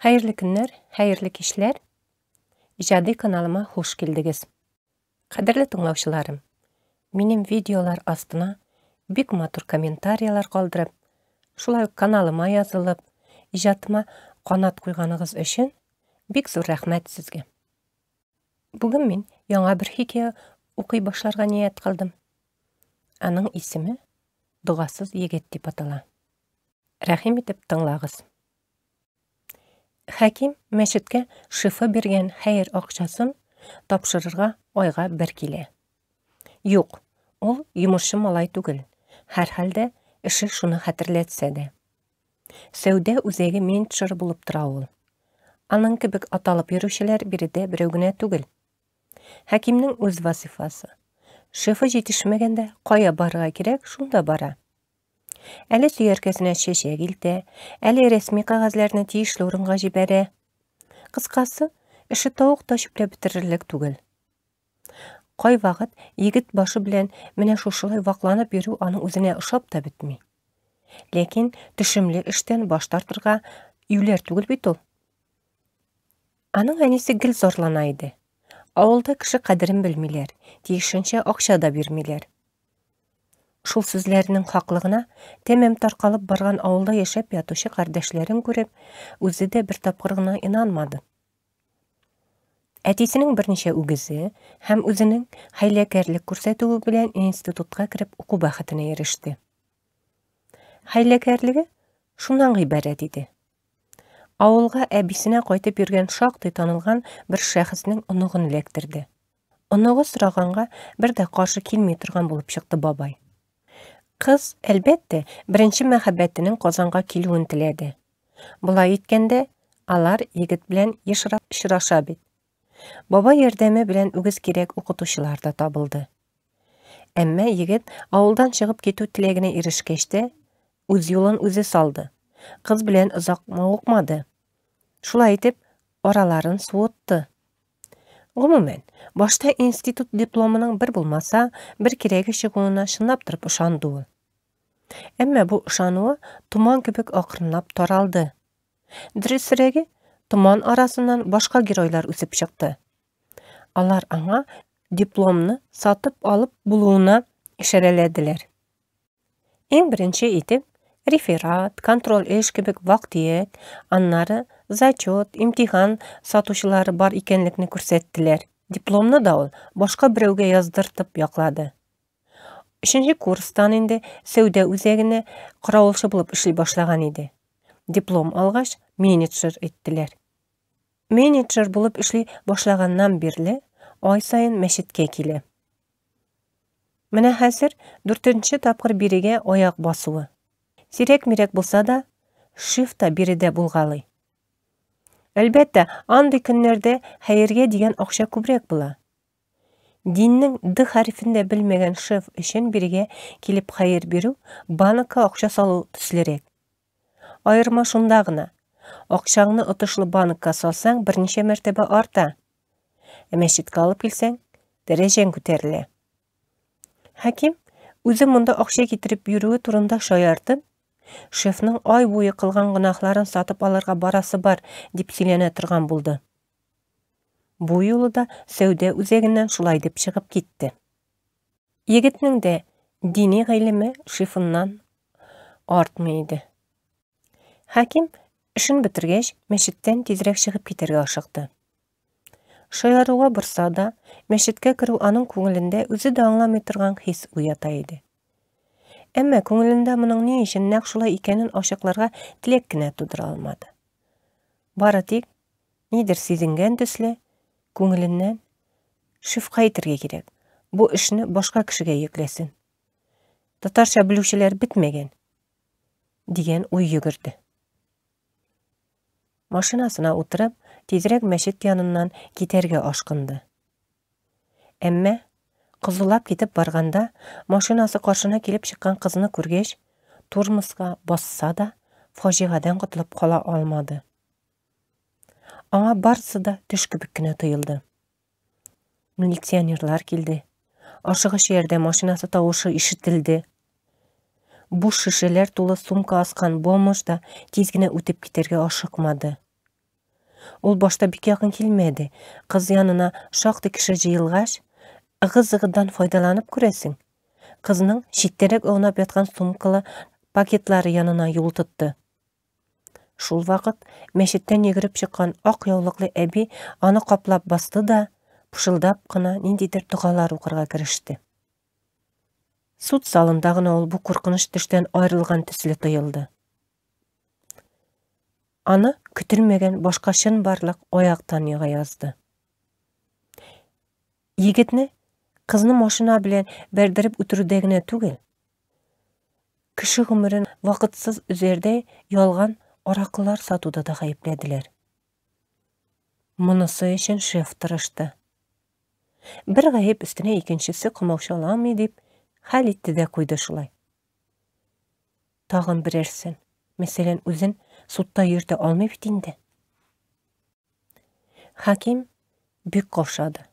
Хәерле көннәр, хәерле кичләр. Иҗади каналыма хуш килдегез. Кадерле тыңлаучыларым, минем видеолар астына бик матур комментарияләр калдырып, шулай ук каналыма язылып, иҗатыма канат куйганыгыз өчен бик зур рәхмәт сезгә. Бүген мин яңа бер хикәя укый башларга ният кылдым. Аның исеме Догасыз егет дип атала. Рәхим итеп тыңлагыз. Хәким мәчеткә шифа биргән хәер акчасын тапшырырга айга бер килә. Юк, ул йомышчы малай түгел, һәрхәлдә эше шуны хәтерләтсә дә. Сәүдә үзәге менеджеры булып тора ул. Аның кебек аталып йөрүчеләр биредә берәү генә түгел. Хәкимнең үз вазифасы. Шефы җитешмәгәндә кая барырга кирәк, шунда бара. Әле сөяркәсенә чәчәк илтә, әле рәсми кәгазьләрне тиешле урынга җибәрә. Кыскасы, эше тавык та чүпләп бетерерлек түгел. Кайвакыт егет башы белән менә шушылай вакланып йөрү аның үзенә ошап та бетми. Ләкин төшемле эштән баш тартырга юләр түгел бит ул. Аның әнисе гел зарлана иде. Авылда кеше кадерен белмиләр, тиешенчә акча да бирмиләр. Шул сүзләренең хаклыгына тәмам таркалып барган авылда яшәп ятучы кардәшләрен күреп, үзе дә бер тапкыр гына инанмады. Әтисенең берничә үгезе һәм үзенең хәйләкәрлек күрсәтүе белән институтка кереп уку бәхетенә иреште. Хәйләкәрлеге шуннан гыйбарәт иде. Авылга әбисенә кайтып йөргән шактый танылган бер шәхеснең оныгын эләктерде. Оныгы сораганга бер дә каршы килми торган булып чыкты бабай. Кыз, әлбәттә, беренче мәхәббәтенең Казанга килүен теләде. Болай иткәндә, алар егет белән ешрак очраша бит. Бабай ярдәме белән үгез кирәк укытучылар да табылды. Әмма егет авылдан чыгып китү теләгенә ирешкәч тә, үз юлын үзе салды. Кыз белән озак мавыкмады. Шулай итеп, араларын суытты. Гомумән, башта институт дипломының бер булмаса, бер кирәге чыгуына чынлап торып ышанды ул. Әмма бу ышануы томан кебек акрынлап таралды. Дөресрәге, томан арасыннан башка геройлар үсеп чыкты. Алар аңа дипломны сатып алып булуына ишарәләделәр. Иң беренче итеп, реферат, контроль эш кебек вак-төяк, аннары зачет, имтихан сатучылары бар икәнлекне күрсәттеләр. Дипломны да ул башка берәүгә яздыртып яклады. Өченче курстан инде сәүдә үзәгенә каравылчы булып эшли башлаган иде. Диплом алгач, менеджер иттеләр. Менеджер булып эшли башлаганнан бирле ай саен мәчеткә килә. Менә хәзер дүртенче тапкыр бирегә аяк басуы. Сирәк-мирәк булса да, шеф та биредә булгалый. Әлбәттә, андый көннәрдә хәергә дигән акча күбрәк була. Диннең д хәрефен дә белмәгән шеф өчен бирегә килеп хәер бирү банкка акча салу төслерәк. Аерма шунда гына. Акчаңны отышлы банкка салсаң, берничә мәртәбә арта. Ә мәчеткә алып килсәң, дәрәҗәң күтәрелә. Хәким үзе монда акча китереп йөрүе турында шаяртып, шефның ай буе кылган гөнаһларын сатып алырга барасы бар, дип сөйләнә торган булды. Бу юлы да сәүдә үзәгеннән шулай дип чыгып китте. Егетнең дә дини гыйлеме шефыннан артмый иде. Хәким, эшен бетергәч, мәчеттән тизрәк чыгып китәргә ашыкты. Шаяруга борса да, мәчеткә керү аның күңелендә үзе дә аңламый торган хис уята иде. Әмма күңелендә моның ни өчен нәкъ шулай икәнен ачыкларга теләк кенә тудыра алмады. Бары тик, нидер сизенгән төсле, күңеленнән шефка әйтергә кирәк, бу эшне башка кешегә йөкләсен. Татарча белүчеләр бетмәгән, дигән уй йөгерде. Машинасына утырып, тизрәк мәчет яныннан китәргә ашкынды. Әмма кызулап китеп барганда, машинасы каршына килеп чыккан кызны күргәч, тормозга басса да, фаҗигадән котылып кала алмады. Аңа барысы да төш кебек кенә тоелды. Милиционерлар килде. Ашыгыч ярдәм машинасы тавышы ишетелде. Буш шешәләр тулы сумка аскан бомж да тиз генә үтеп китәргә ашыкмады. Ул башта бик якын килмәде. Кыз янына шактый кеше җыелгач, ыгы-зыгыдан файдаланып күрәсең. Кызның читтәрәк аунап яткан сумкалы пакетлары янына юл тотты. Шул вакыт мәчеттән йөгереп чыккан ак яулыклы әби аны каплап басты да, пышылдап кына ниндидер догалар укырга кереште. Суд залында гына ул бу куркыныч төштән аерылган төсле тоелды. Аны көтелмәгән башка чынбарлык аяктан ега язды. Егетне кызны машина белән бәрдереп үтерүдә генә түгел, кеше гомерен вакытсыз өзәрдәй ялган аракылар сатуда да гаепләделәр. Монысы өчен шеф тырышты. Бер гаеп өстенә икенчесе комаучаламый дип хәл итте дә куйды шулай. Тагын берәрсен, мәсәлән, үзен судта йөртә алмый бит инде. Хаким бик каушады.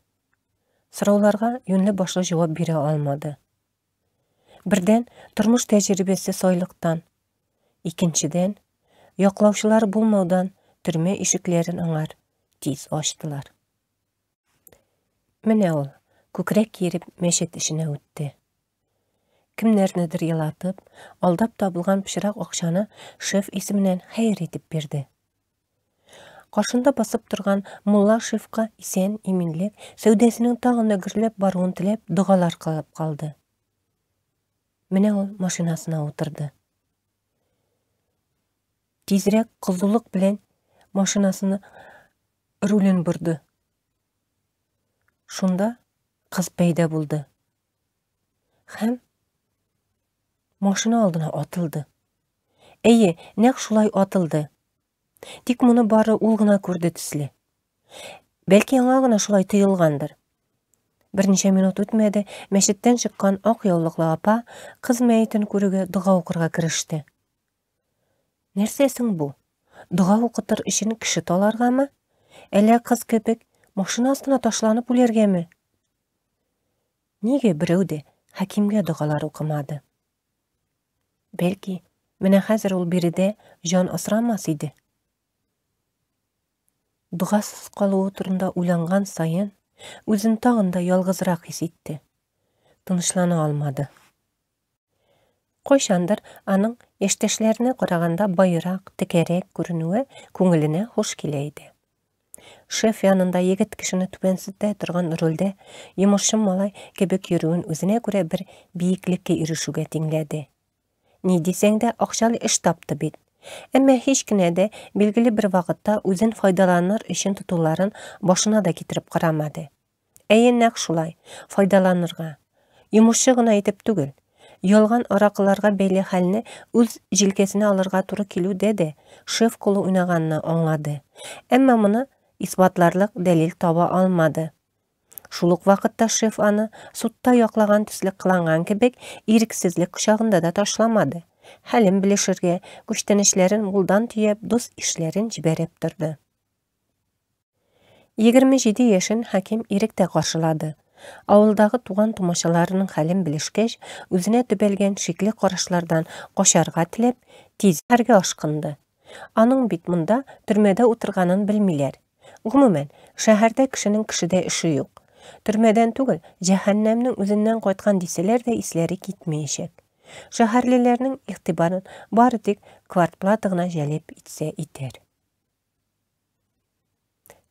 Сорауларга юньле башлы җавап бирә алмады. Бердән, тормыш тәҗрибәсе сайлыктан, икенчедән, яклаучылар булмаудан төрмә ишекләрен аңар тиз ачтылар. Менә ул, күкрәк киереп, мәчет эченә үтте. Кемнәрнедер елатып, алдап табылган пычрак акчаны шеф исеменнән хәер итеп бирде. Каршында басып торган мулла шефка исән, иминлек, сәүдәсенең тагын да гөрләп баруын теләп, догалар кылып калды. Менә ул машинасына утырды. Тизрәк кызулык белән машинасына рулен борды. Шунда кыз пәйда булды. Һәм машина алдына атылды. Әйе, нәкъ шулай атылды. Тик моны бары ул гына күрде төсле. Бәлки аңа гына шулай тоелгандыр. Берничә минут үтмәде, мәчеттән чыккан ак яулыклы апа кыз мәетен күрүгә дога укырга кереште. Нәрсә соң бу? Дога укытыр өчен кеше таларгамы? Әллә кыз кебек машина астына ташланып үләргәме? Нигә берәү дә Хәкимгә догалар укымады? Бәлки, менә хәзер ул биредә җан асрамас иде. Догасыз калуы турында уйланган саен, үзен тагын да ялгызрак хис итте. Тынычлана алмады. Кайчандыр аның яшьтәшләренә караганда баерак, текәрәк күренүе күңеленә хуш килә иде. Шеф янында егет кешене түбәнсетә торган рольдә йомышчы малай кебек йөрүен үзенә күрә бер биеклеккә ирешүгә тиңләде. Ни дисәң дә, акчалы эш тапты бит. Әмма һич кенә дә билгеле бер вакытта үзен файдаланыр өчен тотуларын башына да китереп карамады. Әйе, нәкъ шулай, файдаланырга. Йомышчы гына итеп түгел. Ялган аракыларга бәйле хәлне үз җилкәсенә алырга туры килүдә дә шеф кулы уйнаганны аңлады. Әмма моны исбатларлык дәлил таба алмады. Шул ук вакытта шеф аны судта яклаган төсле кыланган кебек ирексезлек кочагында да ташламады. Хәлен белешергә, күчтәнәчләрен мулдан төяп, дус-ишләрен җибәреп торды. 27 яшен Хәким иректә каршылады. Авылдагы туган-тумачаларының хәлен белешкәч, үзенә төбәлгән шикле карашлардан качарга теләп, тиз шәһәргә ашкынды. Аның бит монда төрмәдә утырганын белмиләр. Гомумән, шәһәрдә кешенең кешедә эше юк. Төрмәдән түгел, җәһәннәмнең үзеннән кайткан дисәләр дә исләре китмәячәк. Шәһәрлеләрнең игътибарын бары тик квартплата гына җәлеп итсә итәр.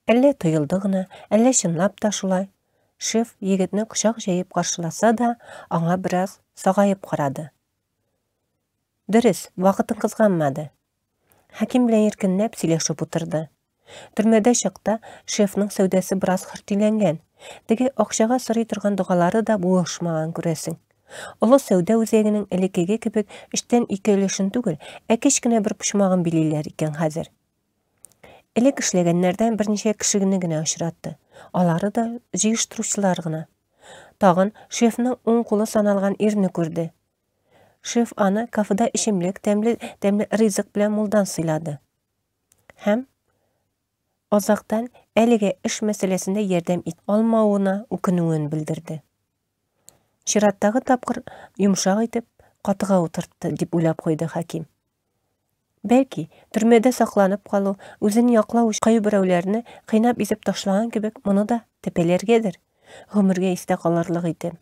Әллә тоелды гына, әллә чынлап та шулай. Шеф егетне кочак җәеп каршыласа да, аңа бераз сагаеп карады. Дөрес, вакытын кызганмады. Хәким белән иркенләп сөйләшеп утырды. Төрмәдә чакта шефның сәүдәсе бераз хөртиләнгән. Теге акчага сорый торган догалары да булышмаган күрәсең. Олы сәүдә үзәгенең элеккеге кебек өчтән ике өлешен түгел, ә кечкенә бер почмагын билиләр икән хәзер. Элек эшләгәннәрдән берничә кешене генә очратты. Алары да җыештыручылар гына. Тагын шефның уң кулы саналган ирне күрде. Шеф аны кафеда эчемлек, тәмле тәмле ризык белән мулдан сыйлады. Һәм азактан әлегә эш мәсьәләсендә ярдәм итә алмавына үкенүен белдерде. Чираттагы тапкыр йомшак итеп катыга утыртты, дип уйлап куйды Хәким. Бәлки, төрмәдә сакланып калу, үзен яклау өчен кайберәүләрне кыйнап-изеп ташлаган кебек, моны да тәпәләргәдер, гомергә истә калырлык итеп.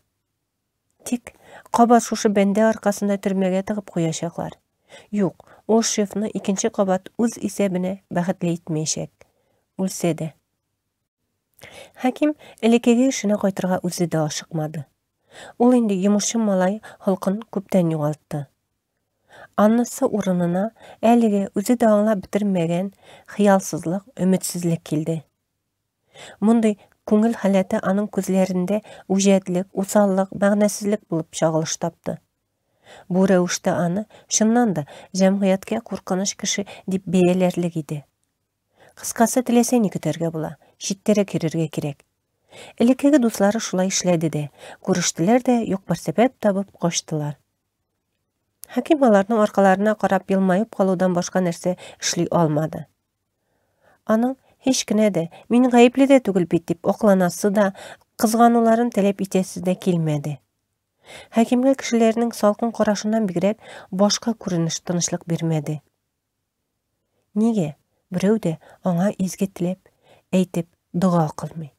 Тик кабат шушы бәндә аркасында төрмәгә тыгып куячаклар. Юк, ул шефны икенче кабат үз исәбенә бәхетле итмәячәк. Үлсә дә. Хәким элеккеге эшенә кайтырга үзе дә ашыкмады. Ул инде йомышчы малай холкын күптән югалтты. Анысы урынына әлеге үзе дә аңлап бетермәгән хыялсызлык, өметсезлек килде. Мондый күңел халәте аның күзләрендә үҗәтлек, усаллык, мәгънәсезлек булып чагылыш тапты. Бу рәвештә аны, чыннан да, җәмгыятькә куркыныч кеше дип бәяләрлек иде. Кыскасы, теләсә ни көтәргә була, читтәрәк йөрергә кирәк. Элеккеге дуслары шулай эшләде дә, күрештеләр дә, юк бар сәбәп табып качтылар. Хәким аларның аркаларына карап елмаеп калудан башка нәрсә эшли алмады. Аның һич кенә дә, мин гаепле дә түгел бит дип акланасы да, кызгануларын таләп итәсе дә килмәде. Хәкимгә кешеләрнең салкын карашыннан бигрәк башка күренеш тынычлык бирмәде. Нигә берәү дә аңа изге теләп әйтеп дога кылмый?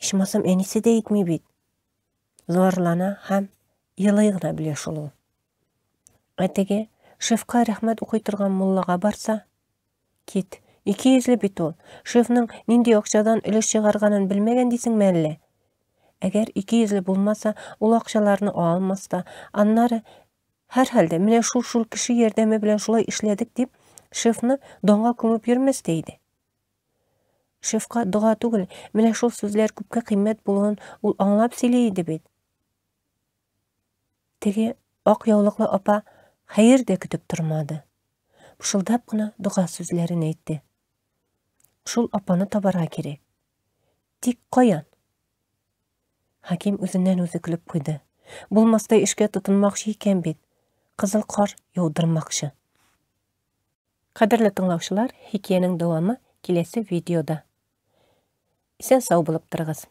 Ичмасам, әнисе дә әйтми бит. Зарлана һәм елый гына белә шул ул. Ә теге шефка рәхмәт укый торган муллага барса, кит, икейөзле бит ул. Шефның нинди акчадан өлеш чыгарганын белмәгән дисеңме әллә? Әгәр икейөзле булмаса, ул акчаларны алмас та, аннары һәрхәлдә менә шул-шул кеше ярдәме белән шулай эшләдек дип, шефны данга күмеп йөрмәс тә иде. Шефка дога түгел, менә шул сүзләр күпкә кыйммәт булуын ул аңлап сөйли иде бит. Теге ак яулыклы апа хәер дә көтеп тормады. Пышылдап кына дога сүзләрен әйтте. Шул апаны табарга кирәк. Тик каян? Хаким үзеннән үзе көлеп куйды. Булмастай эшкә тотынмакчы икән бит. Кызыл кар яудырмакчы. Кадерле тыңлаучылар, хикәянең дәвамы киләсе видеода. Исән сау булып торыгыз.